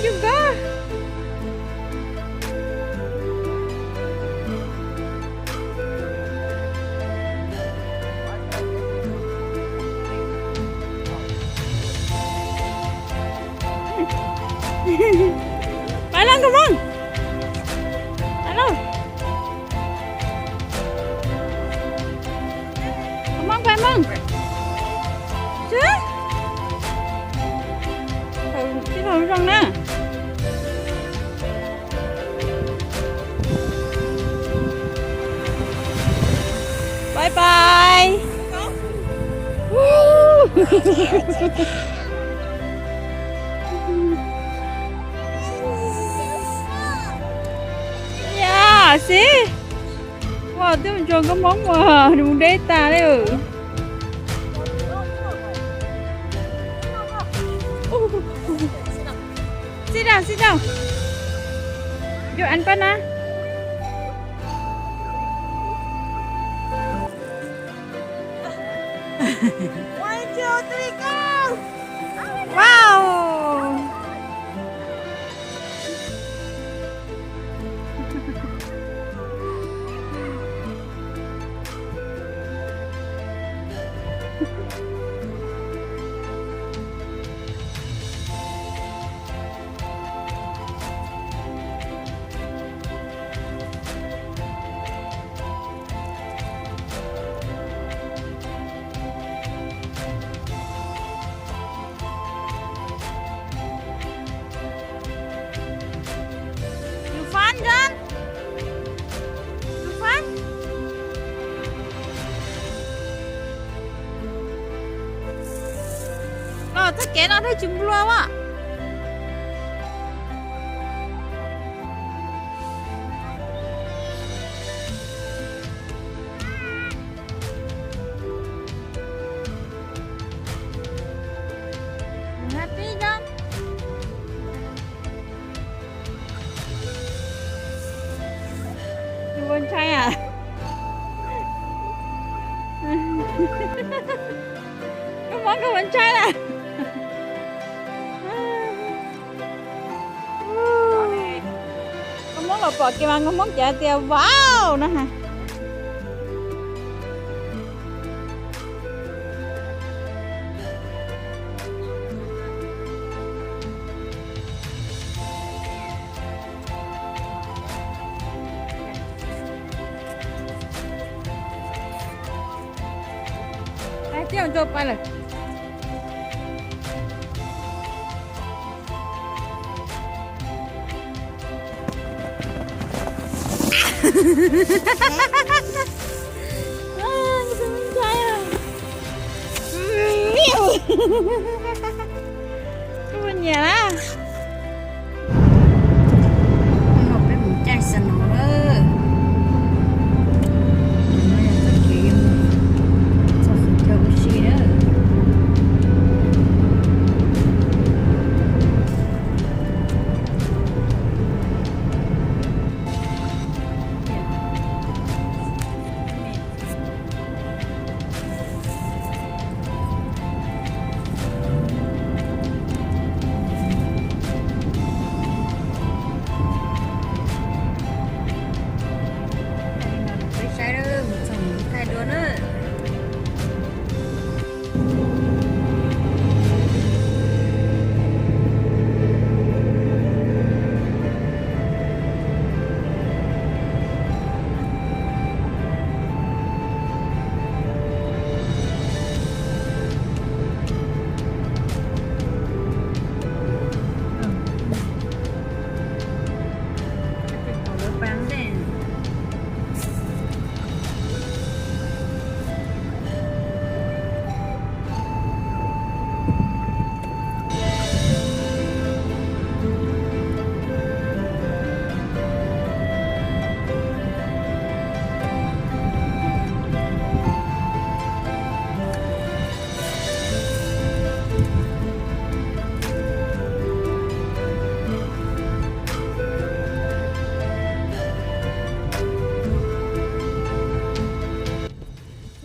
Yus koj. Pais lawm nkauj Hmoob. Pais lawm. Nkauj Hmoob, nkauj Hmoob. Tsis, tsis tau zoo na. Bye bye. Yam xwb. Ua twb mus tsuas nkauj Hmoob mas nws mus deb tas li. Sit down, sit down. Yo ăn bát na. One, two, three, go. Wow. You fun, John? You fun? Los txoj kev no thiaj tsis nplua as. Happy, John? Ua ntshai a? Nkauj Hmoob, koj ua ntshai lawm. Nkauj Hmoob los pom kev mas nkauj Hmoob cav tias wow no ha. Hais tias ntso pais lawm. Koj nyiam na. Hnub no peb mus caij snow lawm. Tus no yog txoj kev yuav mus txog qhov chaw ua si na. Peb saib mus txog mus thaij dua na.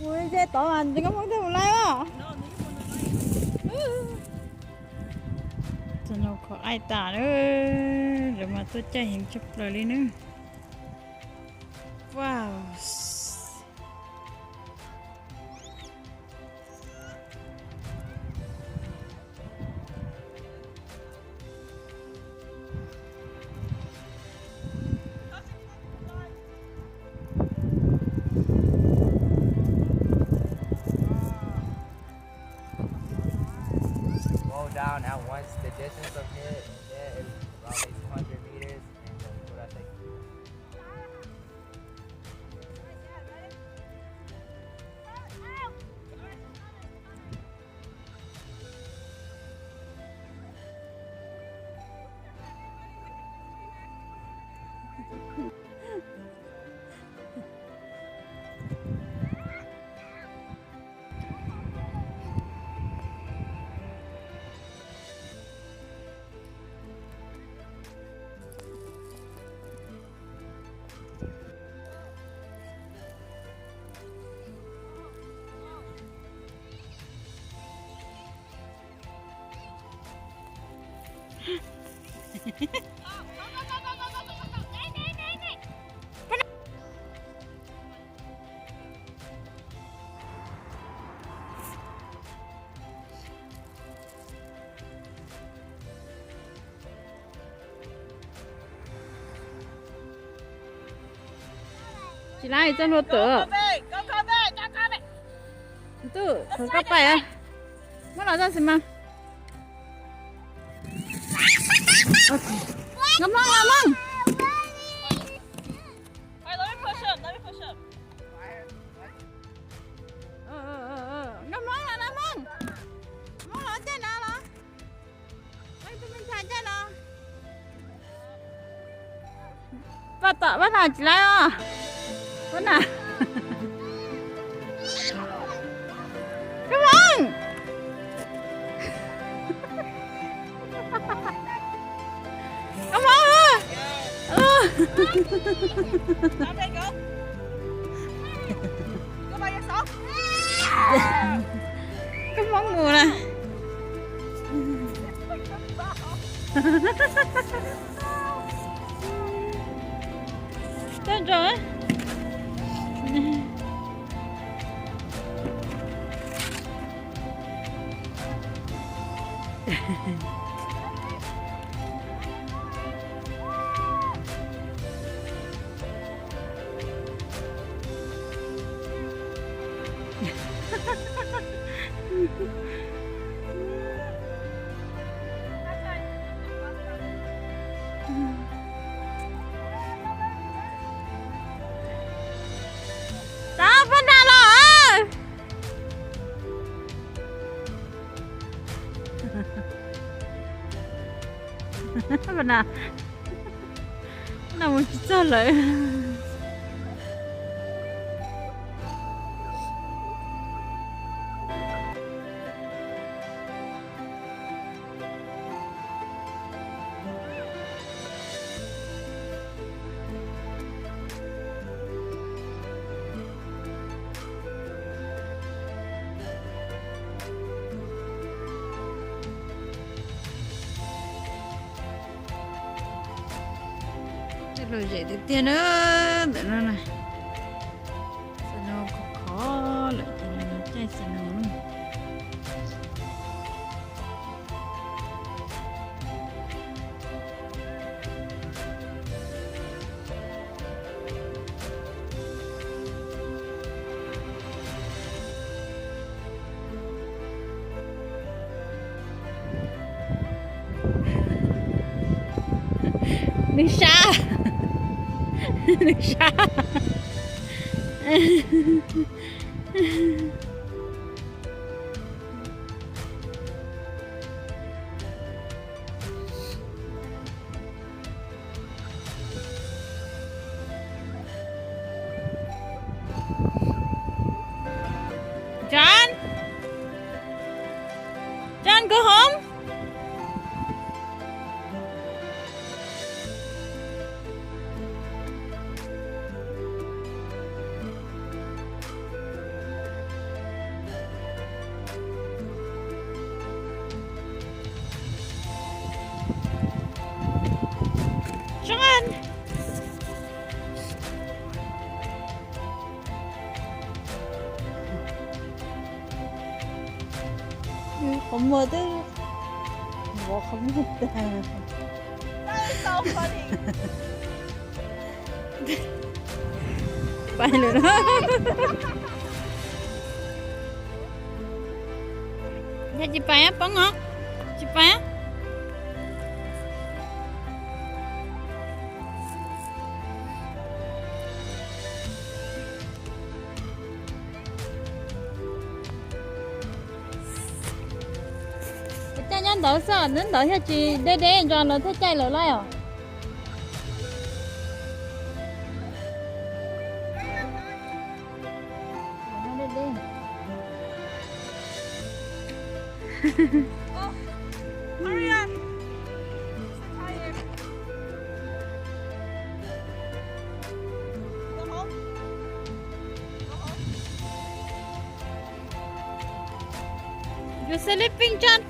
Ua ntse tod mas nws koj muab tag mus laij os. Txog no Qhov aim tas na, lawv mas tuaj caij heev tshaj plaws li na. Wow. Go down at once the distance of it, and then it's about eight hundred meters, and then what I think. Tsis laib txoj hlua tawm. Tus tub, koj pais, muab los txoj xi mas. Nkauj Hmoob, Nkauj Hmoob. Nkauj Hmoob los, Nkauj Hmoob. Hmoob los caij no los. Tus me ntxhais caij no. Paj tom Paj Nas tsis laib os. Paj Nas. Nkauj Hmoob. Nkauj Hmoob. Nkauj Hmoob mus na. Toj nroo. Tab Paj Nas los. Paj Nas, Paj Nas mus tsis txog lawm. Tej lom zem tiag tiag na, ntawm no na. Snow khov khov lawm ces nws caij snow na. Nws sab, nws sab. John, John, go home. Qhov muag twb vov qhov muag tag. Pais lawm no. Yog tsis pais poob os, tsis pais. Caij nyob ntawd xwb, nyob ntawd thiaj tsis deb deb ntso lawv thiaj caij lawv laij os. You sleeping, John?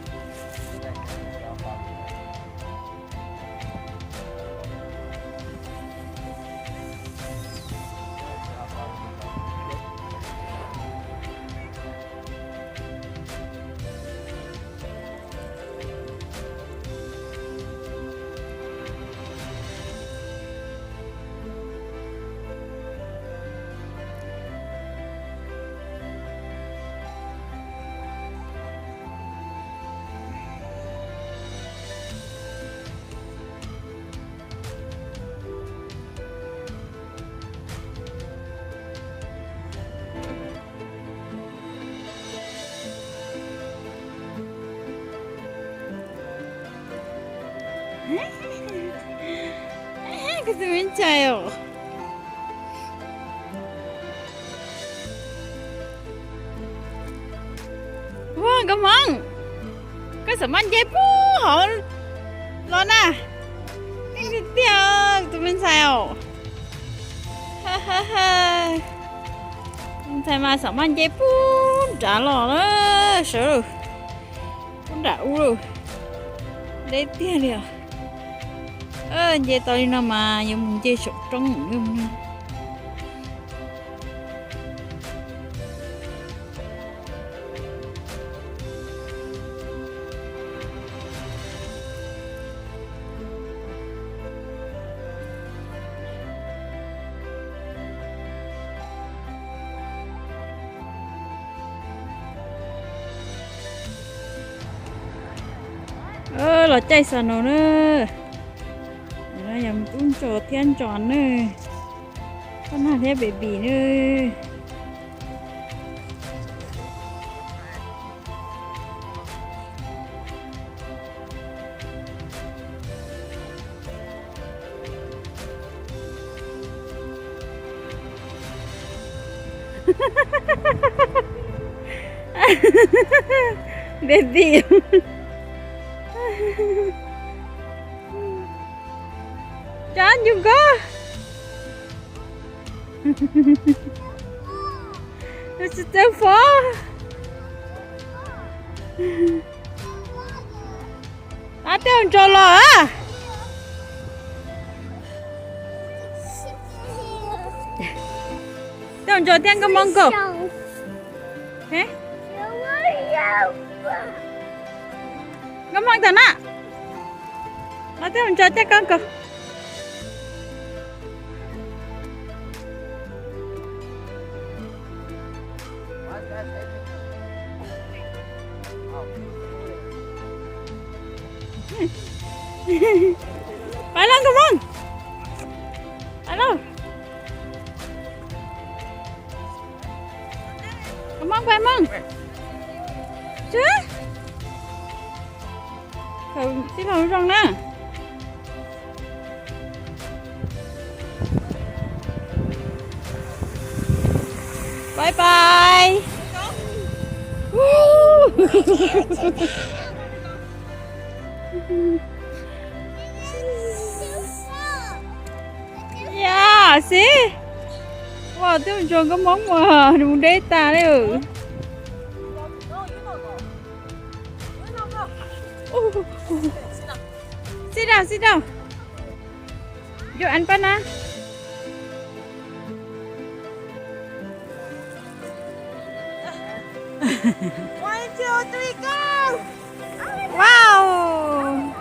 Koj tus me ntxhais os. Ua, nkauj hmoob, koj xam maj nce puag hauv los na. Tiag tiag, tus me ntxhais os. Tus ntxhais mas xam maj nce puag nrad los na, sawv lawm, puag nram ub lawm. Deb tiag li os. Nce tau li no mas yuav mus nce saum roob lawm. Los caij snow na. Yog tub ntsuag thiab ntsuag na. Poj Nag thiab baby na. Baby. Tso ncu nkoj. Tsis txawj fob. Ab, tej ntsos los. Tej ntsos thiab nkauj hmoob nkaus. Nkauj hmoob tag na. Los tej ntsos thiab koj nkaus. Pais lauj nkauj hmoob. Pais lauj. Nkauj hmoob, nkauj hmoob. Tib los zoo na. Bye bye. Yam xwb. Ua, twb ntsuag nkauj hmoob mas mus deb tas li. Sit down, sit down. Yo ăn bát na. One, two, three, go! Wow!